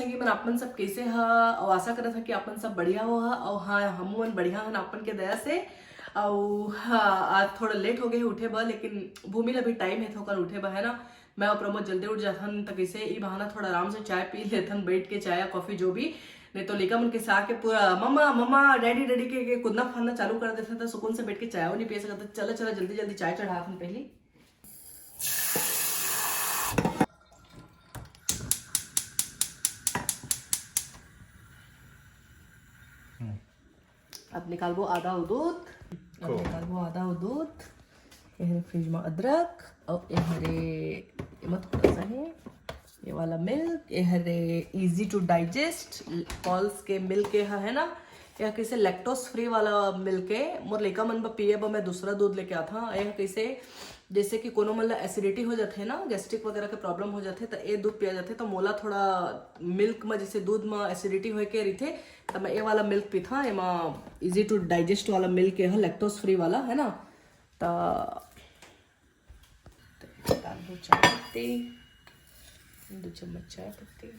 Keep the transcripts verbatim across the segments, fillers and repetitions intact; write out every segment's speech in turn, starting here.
कि मन आप मन सब कैसे ह, अउ आशा करत ह कि आप मन सब बढ़िया हो ह। अउ हाँ, हम मन बढ़िया हन आप मन के दया से। अउ हाँ, आज थोड़ा लेट हो गए उठे बर, लेकिन भूमि ला भी टाइम है थोकन उठे बर, है ना। मैं अउ प्रमोद जल्दी उठ जाथन, त कैसे ई बहाना थोड़ा आराम से चाय पी लेथन, बैठ के चाय या कॉफी जो भी। नहीं तो लइका मन के साथ के पूरा मम्मा मम्मा, डैडी डैडी के, के कूदना फांदना चालू कर देथे, त सुकून से बैठ के चाय नहीं पी सकत। चला चला, जल्दी जल्दी चाय चढ़ाथन पहली। अब निकालबो आदा अउ दूध। अब को। निकालबो आदा अउ दूध। ये हरे फ्रिज में अदरक, अउ ये हरे, एमा थोड़ा सा है ये वाला मिल्क। ये हरे easy to digest Pulse के मिल्क, ये ह, है ना। ये कैसे lactose free वाला मिल्क है। मोर लइका मन बर पिए बर मैं दूसरा दूध लेके आथा। ये कैसे, जैसे कि कोनो मन ला एसिडिटी हो जाथे ना, गैस्ट्रिक वगैरह के प्रॉब्लम हो जाथे, त ये दूध पिया जाथे। त मोला थोड़ा मिल्क में, जैसे दूध में एसिडिटी होए के रहिथे, त मैं ये वाला मिल्क पीथा। एमा easy to digest वाला मिल्क है, लैक्टोज फ्री वाला, है ना। त डाल दो चाय पत्ती, दो चम्मच चाय पत्ती।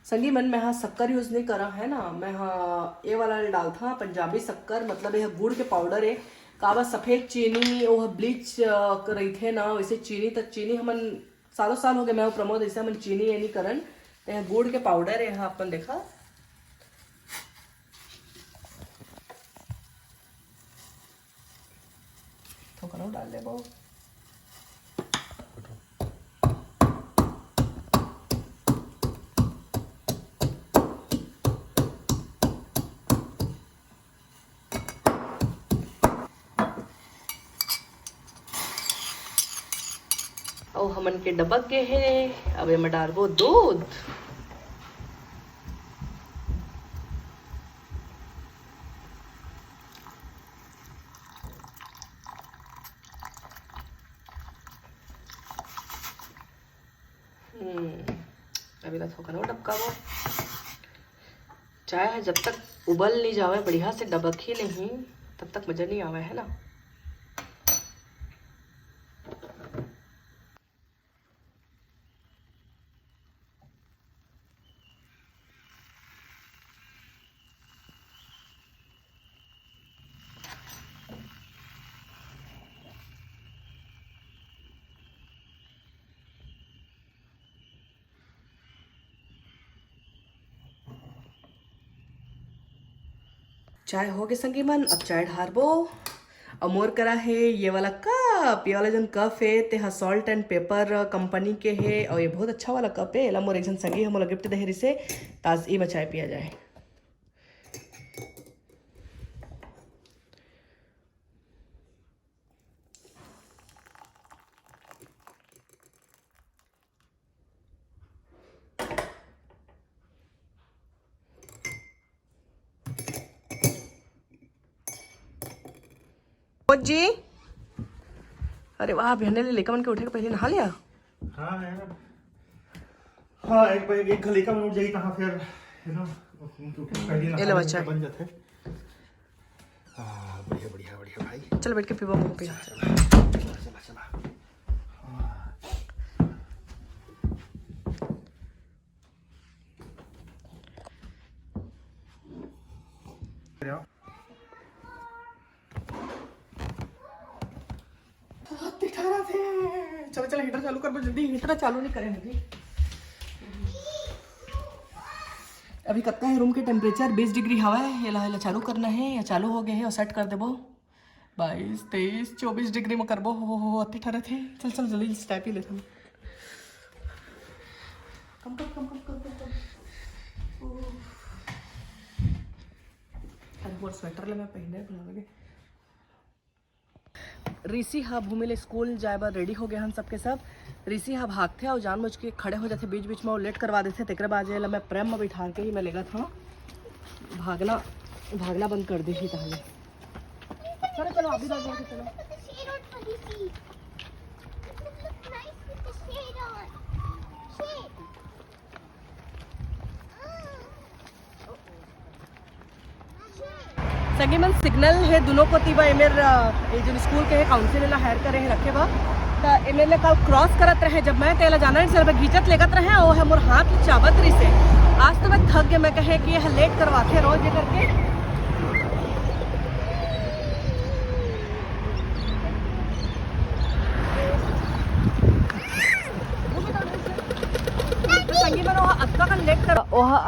संगी मन, मैं हा शक्कर यूज नहीं करा है ना, मैं हा ये वाला डालथा पंजाबी शक्कर, मतलब ये गुड़ के पाउडर है। काबर सफेद चीनी, वो ब्लीच रहिथे ना, वैसे चीनी, त चीनी हमन सालों साल हो गए, मैं अउ प्रमोद ऐसे हमन चीनी ये नहीं करन। त ये गुड़ के पाउडर है, यहाँ अपन देखा, थोकन डाल देबो। अउ हमन के डबक गे हे, अब एमा डारबो दूध। हम्म, अभी ला थोकन अउ डबकाबो। चाय ह जब तक उबल नहीं जावे, बढ़िया से डबक ही नहीं, तब तक मजा नहीं आवे, है ना। चाय हो गे संगी मन, अब चाय ढारबो। अउ मोर करा हे ये वाला कप, ये वाला जन कप हे, ते ह Salt and Pepper कंपनी के हे, अउ ये बहुत अच्छा वाला कप हे। एला मोर एक झन संगी ह मोला गिफ्ट दे रिसे, त आज इमा चाय पिया जाए। जी, अरे वाह, बिहाने ले लइका मन के उठे के पहले नहा लिया। हाँ यार, हाँ, एक बार एक लइका मन उठ जाई, तहाँ फिर, है ना, उनके उठे के पहले नहा ले, बच्चा बन जाते। हाँ, बढ़िया, बढ़िया, बढ़िया भाई। चल, बैठ के पीबो, हम पी। चला, चला, चला। हाँ। हाथी ठहरा थे। चलो, चलो, हीटर चालू कर, जल्दी। हीटर चालू नहीं करे अभी। अभी कतका है रूम के टेम्परेचर? बीस डिग्री हवा है। ये ला, ये ला चालू करना है, या चालू हो गए है और सेट कर देबो। बाईस, तेईस, चौबीस डिग्री में करबो। हो, हो, हो, अति ठहरत हे। चल, चल, जल्दी से चाय पी लेथन। कम, कम, कम, कम, कम, कम, कम। ओह। अरे, मोर स्वेटर ले मैं पहने भुला गे। ऋषि हा भूमि ले स्कूल जाए बर रेडी हो गए हन सबके सब। ऋषि हा भागथे अउ जानबूझ के खड़े हो जाथे बीच बीच में, अउ लेट करवा देथे, तेकरे बाद एला मैं प्रेम में बिठा के ही मैं लेगत हूँ। भागना, भागना बंद कर दे ही ताहले। चलो, चलो, अभी भाग जाओ, चलो। संगी मन, सिग्नल हे दुनों कोति बा, एमेर, अ, ये जो स्कूल के हे, काउंसिल ला हायर करे हे रखे बा। त ए मेर ले काल क्रॉस करत रहे, जब मैं तेला जाना नहीं चल, मैं घींचत लेगत रहे, वो है मोर हाथ चाबत रहिसे। आज तो मैं थक गए, मैं कहे कि यह लेट करवाथे रोज ये करके। तो संगी मन, ओहा अतका कन लेट कर, ओहा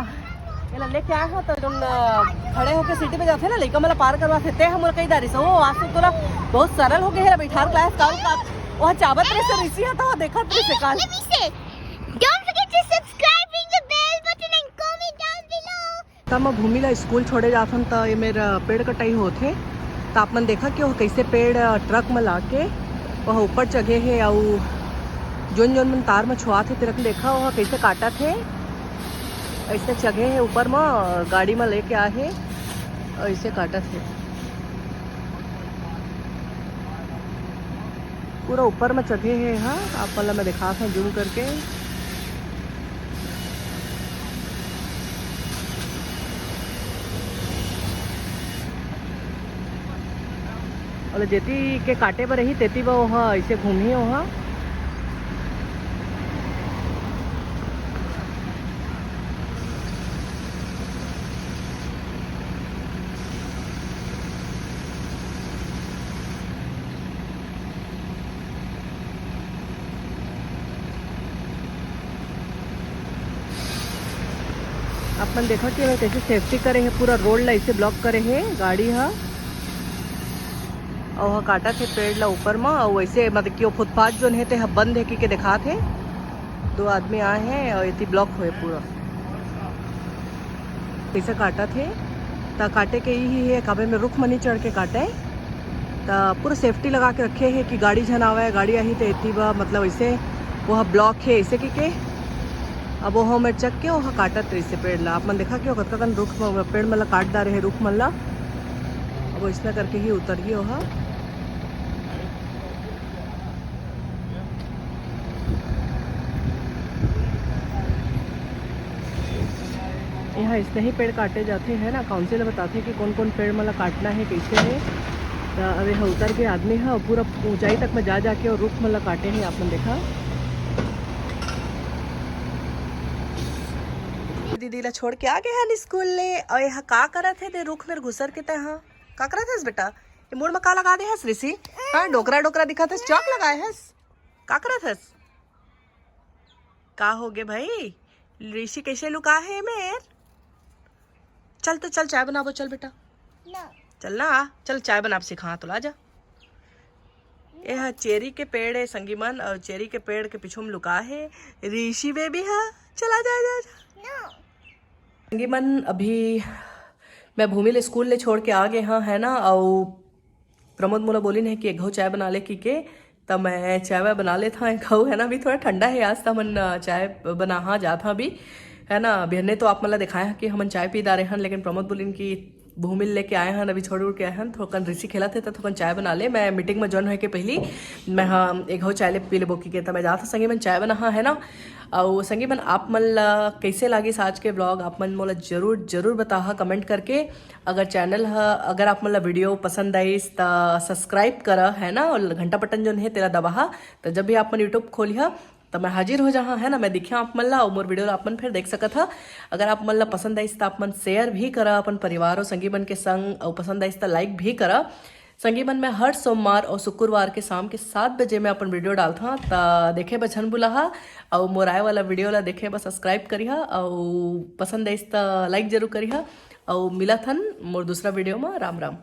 एला लेके आए हो तो जोन, अ, खड़े होके सीटी पे जाथे ना, लइका मन ला पार करवाथे, ते हमर कई दारी से, ओ, आज तो तोला बहुत सरल हो गए हे, बैठार क्लास का, का, ओहा चाबत रहिसे, रिसी ह तो देखत रहिसे काल। Don't forget to subscribe, ring the bell button and comment down below. त मैं भूमि ला स्कूल छोड़े जाथन, त ये मेर पेड़ कटाई होथे। त आप मन देखा कि वो कैसे पेड़, अ, ट्रक में लाके वह ऊपर चघे हे, अउ जोन जोन मन तार में छुआत हे, तेरक देखा वह कैसे काटत हे। ऐसे चघे हे ऊपर में, गाड़ी में लेके आ हे, ऐसे काटत हे। पूरा ऊपर में चघे हे, हाँ, आप मन ला मैं दिखात हूँ जूम करके। और जेती के काटे बर रही, तेती बर ओहा ऐसे घूमही ओहा। अपन देखो कि मैं कैसे सेफ्टी करे हे, पूरा रोड ला ऐसे ब्लॉक करे हे गाड़ी हा। अउ हा काटत हे पेड़ ला ऊपर मा, अउ वैसे मतलब कि वो फुटपाथ जोन हे ते हा बंद हे कि के दिखात हे। दो आदमी आए हे अउ एती ब्लॉक होए पूरा। कैसे काटत हे, त काटे के यही हे, काबे में रुख मनी चढ़ के काटे, त पूरा सेफ्टी लगा के रखे हे कि गाड़ी झन आवे, गाड़ी आही त एती बा, मतलब ऐसे वो ब्लॉक हे ऐसे कि के। अब वो मेर चक के वो काटत रहिसे पेड़ ला। आप मन देखा कि वो कतका कन रुख म-, पेड़ मन ला काट डारे हे, रुख मन ला। अब वैसना करके ही उतर ही ओहा। यहाँ इसने ही पेड़ काटे जाते हैं ना, काउंसिल बताते कि कौन कौन पेड़ मन ला काटना है, कैसे है। त अब यहाँ उतर के आदमी है, पूरा ऊंचाई तक में जा जाके और रुख मन ला काटे हैं। आप मन देखा, दीदी ला छोड़ के आ गए हैं स्कूल ले। और यहाँ का करत है दे रुख मेर घुसर के तैहा? का करत हस बेटा? ये मुड़ में का लगा दे हस ऋषि? हाँ, डोकरा डोकरा दिखत हस, चौक लगाए हस, का करत हस? का हो गे भाई, ऋषि कैसे लुका है मेर? चल तो चल, चाय बनाबो, चल बेटा। ना। चल ना, चल चाय बनाब सिखा तो ला जा। ये हा चेरी के पेड़ है संगी मन, और चेरी के पेड़ के पीछू में लुका है ऋषि बेबी हा। चला जा, जा, जा। ना। संगी मन, अभी मैं भूमि ले स्कूल ले छोड़ के आ गए हाँ, है ना, अउ प्रमोद मोला बोलिन है कि एक घऊ चाय बना ले की के, त मैं चाय वाय बना लेत हाँ एक घऊ, है ना। अभी थोड़ा ठंडा है आज, त हमन, अ, चाय बनाहा जात हाँ अभी, है ना। बिहने तो आप मन ला दिखाए हाँ कि हमन चाय पी डारे हन, लेकिन प्रमोद बोलिन कि भूमि लेके आए हन, अभी छोड़ उड़ के आए हन, थोकन ऋषि खेलत हे, त थोकन चाय बना ले। मैं मीटिंग में ज्वाइन होए के पहली मैं हाँ एक घऊ चाय ले पी लेबो की के, त मैं जात हाँ संगी मन चाय बनाहा, है ना। अउ संगी मन, आप मन ला कैसे लागिस आज के ब्लॉग, आप मन मोला जरूर जरूर बताहा कमेंट करके। अगर चैनल ह, अगर आप मन ला वीडियो पसंद आइस त सब्सक्राइब करा, है ना, और घंटा बटन जोन हे तेला दबाहा, त जब भी आप मन YouTube खोलिहा त मैं हाजिर हो जाहा, है ना, मैं दिखिया आप मन ला, और मोर वीडियो ला आप मन फिर देख सकत हा। अगर आप मन ला पसंद आइस त आप मन शेयर भी करा अपन परिवार और संगी मन के संग, और पसंद आइस त लाइक भी करा। संगी मन, मैं हर सोमवार और शुक्रवार के शाम के सात बजे मैं अपन वीडियो डालथा, त देखे बर झन भुलाहा, और मोर आए वाला वीडियो ला देखे बर सब्सक्राइब करिहा, और पसंद आइस त लाइक जरूर करिहा, और मिलत हन मोर दूसरा वीडियो में। राम राम।